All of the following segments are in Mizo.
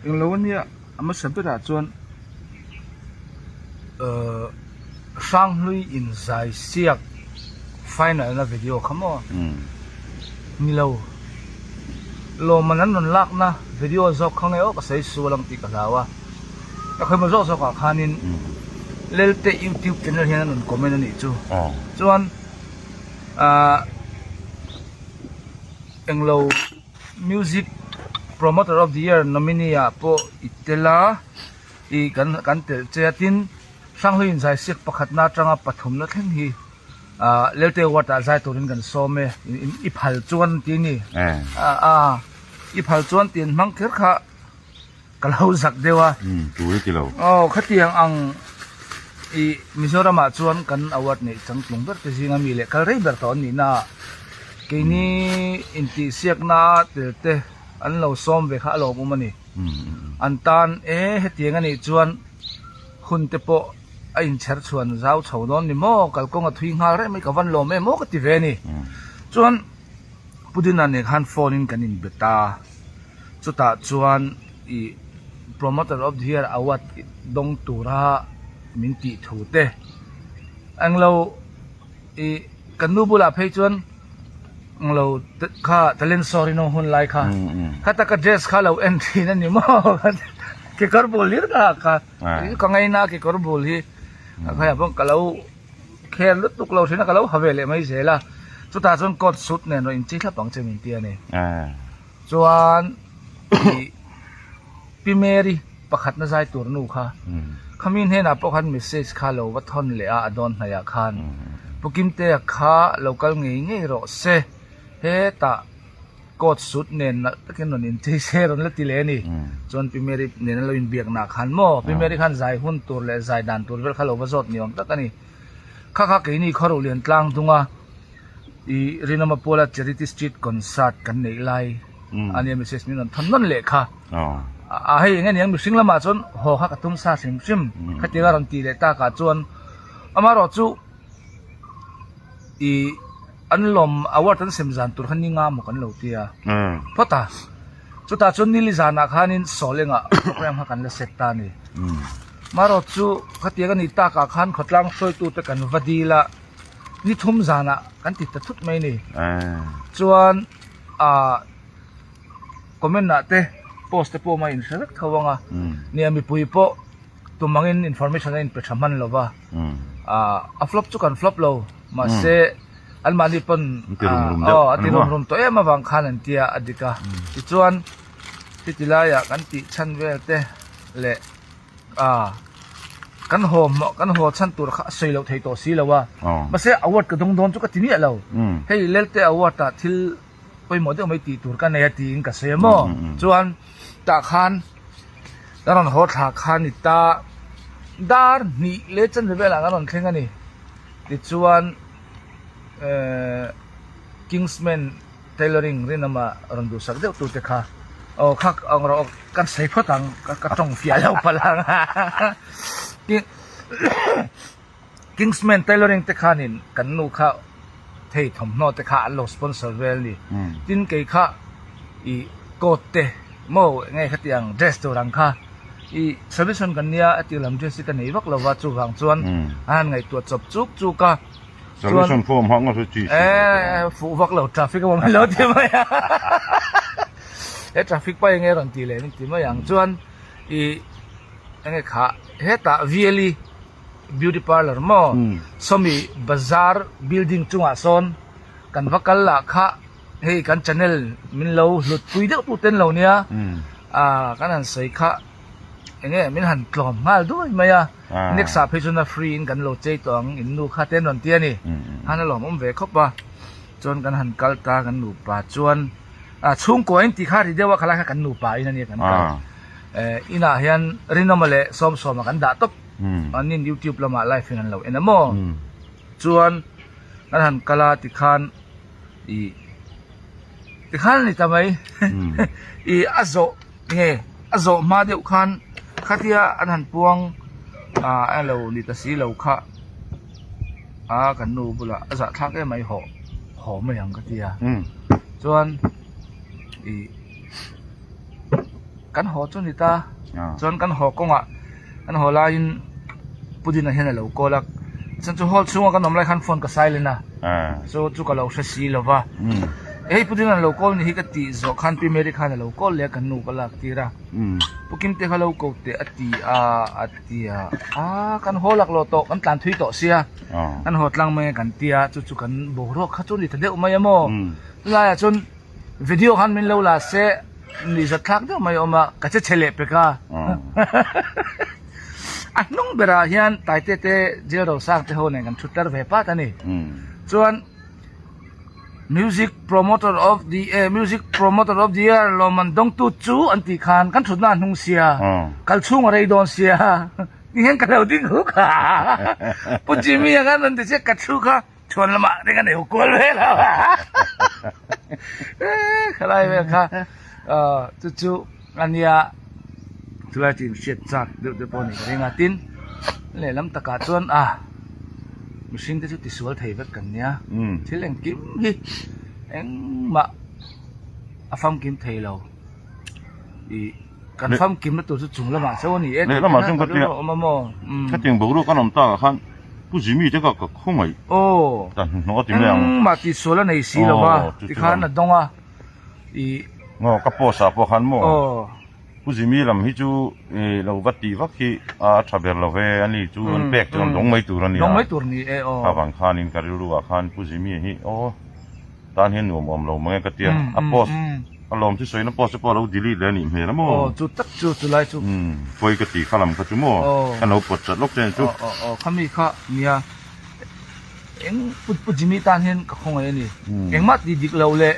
Englo ania a hmasa berah chuan ahh Hranghlui inzai siak final na video kha maw nilo lawmman an rawn lakna video zawk kha nge aw ka sawi sual ang tih ka hlau a ka khawimawh zawk zawk ah khanin Lelte youtube channel hian an rawn comment a nih chu chuan ahh englo. Music Promoter of the Year nominee ah pawh i tel a, i kan kan telh che a tin Hranghlui inzaisiak pakhatna atanga pathumna thleng hi ah Lelte Award ah zai turin kan sawm e i phal chuan tih a ni a i phal chuan tih an hmang kher kha. Ka lo zak deuh a. Umm tur i ti lo. Aw khatiang ang i Mizoram ah chuan kan award neih changtlung ber te zinga mi leh kal rei ber tawh an nih na ah keini intihsiakna tel te an lo sawm ve kha a lawmawm a ni. An tan e hetiang a nih chuan hun te pawh a inchher chhuan zau chho dawn ni maw kalkawng a thui nghal reng mai ka van lawm em aw ka ti ve a ni. Chuan Pu Dina nen khan phone in kan inbe ta. Chutah chuan ih Promoter of the Year award dawng tura min tih thu te englo ih kan nu bulah phei chuan englo kha talent show rinawm hun lai kha khata ka dress kha lo en thin a ni maw kekawr bul hlir ka ha kha ka ngaina kekawr bul hi khaiah pawh ka lo khel lutuk lo thin a ka lo ha ve leh mai zel a chutah chuan coat suit nen rawn inchei thlap ang che min ti a ni. Chuan ih Pi Mary pakhatna zai tur nu kha khami hnenah pawh khan message kha lo va thawn leh a a dawn hnaihah khan Pu Kimtea kha lo kal ngei ngei rawh se hetah coat suit nen nalh takin rawn inchei se rawn la ti leh a ni. Chuan Pi Mary nen an lo inbiaknah khan maw Pi Mary khan zai hun tur leh zai dan tur vel kha lo va zawt ni awm tak a ni. Kha kha keini khawruh lian tlang dung a. I Rinawma Puala Charity Street Concert kan neih lai a nia message min rawn thawn nawn leh kha. A hei eng aniang mihring lamah chuan haw kha ka tum sa hrim hrim khatiang a rawn tih leh takah chuan amaherawh chu i an lawm award an sem zan tur kha ni nga maw kan lo ti a phawt a chutah chuan nili zanah khanin sawl engah program kha kan la set ta a ni. Amaherawh chu khatiang a nih takah khan khawtlang hruaitute kan va dil a. Ni thum zanah kan ti ta thut mai a ni. Chuan ah comment ah te post te pawh a inhre vek tho ang a. Nia mipui pawh tum angin information a inpe tha hman lo va. Ah a flop chu kan flop lo mahse anmahni pawn aw a ti rum rum tawh em avang khan an tia a dik a. Tichuan heti laiah kan tih chhan vel te leh. A kan haw hmawh kan haw chhan tur kha a sawi loh thei tawh si lo a mahse award ka dawng dawn chu ka ti miah lo hei Lelte award ah thil pawimawh deuh mai tih tur ka nei a tiin ka sawi a maw chuan tah khan ka rawn haw thla kha ni ta dar hnih leh chanve velah ka rawn thleng a ni tichuan ehh Kingsman Tailoring rinawma rawn duhsak deuh tute kha aw kha ang rawh kan sawi phawt ang ka tawng fiah lo palh ang Kingsman Tailoring te khanin kan nu kha thei thawmhnaw te kha an lo sponsor vel a ni tin kei kha ih coat te maw enge khatiang dress tur ang kha ih solution kan nia a tih lam dress hi ka nei vak lo va chuvang chuan a han ngaihtuah chawp chuk chuk a. Solution form hak nga chu chi si eh fuh vak lo traffic awm lo ti mai a he traffic pa enge rawn ti leh min ti mai ang chuan i enge kha hetah VLE beauty parlour maw sawmi bazar building chungah sawn kan va kal lah kha hei kan channel min lo hlut pui deuh tu ten lo nia ah kan han sawi kha enge min han tlawm nghal duai mai a. Next ah phei chuan a free in kan lo chei tawh ang in nu kha te an rawn ti a ni. Han a lawmawm ve khawp a. Chuan kan han kal ta kan nupa chuan ah chhungkua in tih kha ri deuh a khalai kha kan nupa in a nia kan kal. Eh inah hian Rinawma leh Sawmsawma kan dah tawp. An in youtube lamah live in an lo en a maw. Chuan kan han kal a tikhan ih tikhan a ni ta mai. Ih a zawh Nge a zawh hma deuh khan khatia an han puang ah a lo ni ta si lo kha a kan nu bulah a zahthlak em mai haw haw mai ang ka ti a chuan ih. Kan haw chu ni ta. Chuan kan haw kawngah kan haw laiin Pu Dina hian a lo call a. Chuan chu hall chhunga kan awm lai khan phone ka silent a. Chu chu ka lo hre si lo va. Hei Pu Dina lo call ni hi ka tih zawh khan Pi Mary khan a lo call leh a kan nu ka lak tir a. Pu Kimte kha lo ko teh a ti a a ti a. Aa kan haw lak lo tawh kan tlan thui tawh sia. Kan haw tlang mai a kan ti a. Chu chu kan boruak kha chu ni ta deuh mai a maw. Chulaiah chuan Video khan min lo la se ni zat thlak deuh mai a awm a, ka che chhe leh pek a. A hnung berah hian Taite te Jail Rosang te ho nen kan thut tar ve pat a ni. Chuan Music Promoter of the eh Music Promoter of the Year lawmman dawngtu chu an tih khan kan thutna a hnung sia, kal chhung a rei dawn sia ti hian ka lo ding huk a. Pu Jimmy a khan rawn ti chiah ka thu kha. Chhuan lamah ring a neu kual vel a khalai vel kha chu chu ania chulai chu inhriat chak deuh te pawh a ni ka ring a tin lehlam takah chuan a mihring te chu tisual thei vek kan nia thil engkim hi engmah a famkim thei lo ih kan famkim na tur chu chung lamah chauh a ni e lehlamah chuan ka tia awm a maw khatiang boruak an awm takah khan Pu Jimmy te kha ka khawngaih Aw ta hnuhnawh a ti mai ang. Engmah tihsual a nei si lo va tikhan a dawng a ih. Aw ka post ah pawh khan maw Aw. Pu Jimmy lam hi chu ih lo va tih vak hi a tha ber lo ve a ni chu an pek chuan dawng mai tur a nia. Dawng mai tur ni e aw. Kha vang khanin ka rilru ah khan Pu Jimmy hi aw tan hian nuam awm lo mang e ka tia a post a lawm chu sawiin a post te pawh a lo delete leh a nih hmel a maw aw chu tak chu chu lai chu umm pawi ka ti kha lam kha chu maw ka lo pawt chat lawk che chu aw aw aw khami kha nia eng pu pu Jimmy tan hian ka khawngaih a ni engmah tih dik lo leh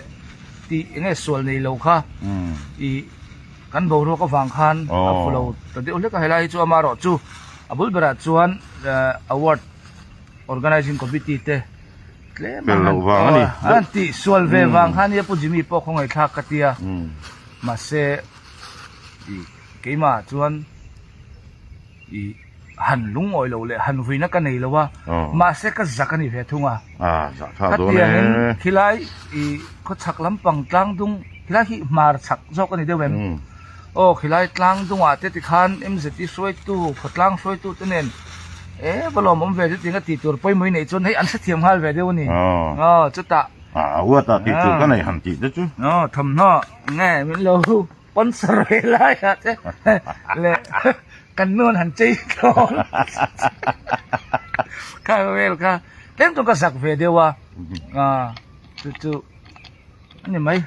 tih eng nge sual nei lo kha ih kan boruak avang khan a phu lo ta deuh hlek a helai hi chu amaherawh chu a bul berah chuan award Organizing Committee te tlem Fel loh vang a ni. An han tih sual ve vang khan nia Pu Jimmy pawh khawngaih thlak ka tia. Mahse i keimah chuan i han lungawi lo leh han vuina ka nei lo a. Mahse ka zak a ni ve thung a. A zah thlak dawn e. Khatiangin khilai i khawchhak lampang tlangdung khilai hi hmar chhak zawk a ni deuh em? Aw khilai tlang dungah te tikhan MZT hruaitu khawtlang hruaitu te nen e va lawm awm ve chutin a tih tur pawimawh i neih chuan hei an hrethiam nghal ve deuh a ni. Aw chutah. A uat ah tih tur ka nei han tih te chu. Aw thawmhnaw nge min lo sponsor ve lai ah te leh kan nu an han chei thlawn kha vel kha tlem chu ka zak ve deuh a chu chu a ni mai.